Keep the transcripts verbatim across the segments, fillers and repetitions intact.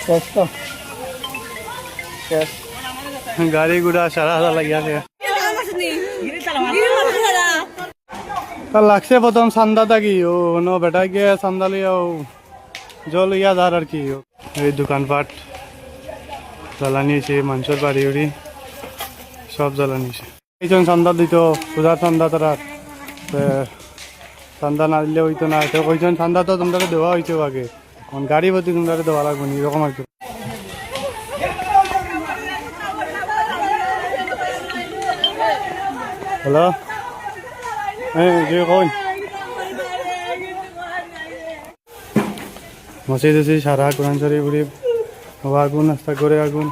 Kasta. Gari gura sara sara lagi ase. Ta lagse bodom sanda dagi o no beta ge sanda liya o jol iya dar ar ki o. Ei dukan pat jalani se mansor bari uri sob jalani se. Ekjon sanda dito pujar sanda tara. Te sanda na dile oito na. Te koijon sanda to tumtare dewa oito age. On gari boti tumtare dewa lagbo ni rokom ar ki. Hello. Eh, je koi. Masi desi sara kuran sari buri. Wagun asta gore agun.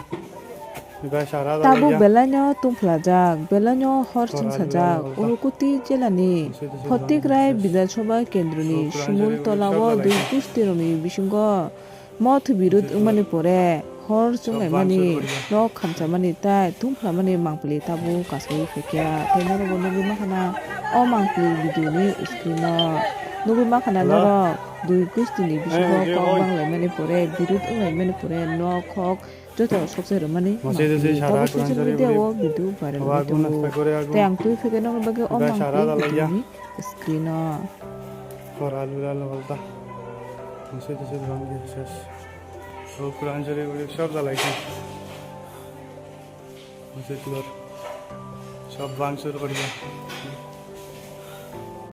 Ibai sara da Tabuk ya. Belaino tungphlajak, belaino hor Kora chwngsajakgo. Ulukuti jelani Masi desi Photikrai sara Bidhan Sabha Kendroni Kora Simul sari buri tolao sab dui jalai. Gustirokni bisingo moth birud wngmani pore hor chwnglaimani, nok khamchamani tai tungphlamani mangpili tabuk kasui phaikha. Tei norokbo nugwi mankha na o mangpili video ni screen o. Nugwi mankha na Hello? Norok dui gustini bisingo Eh, kok banglaimani pore, birud wnglaimani pore nok hok joto sokchai rwmani mangpili. Tabuk social media o video viral wngwi tongo. Tei ang twi phaikha nokni bagwi o mangpili video ni screen o. Kora lura lo holta. Mase to se dhon ge ses. O Kuran Sharif uri sob jalai khe. Mase to sob bang sur kori.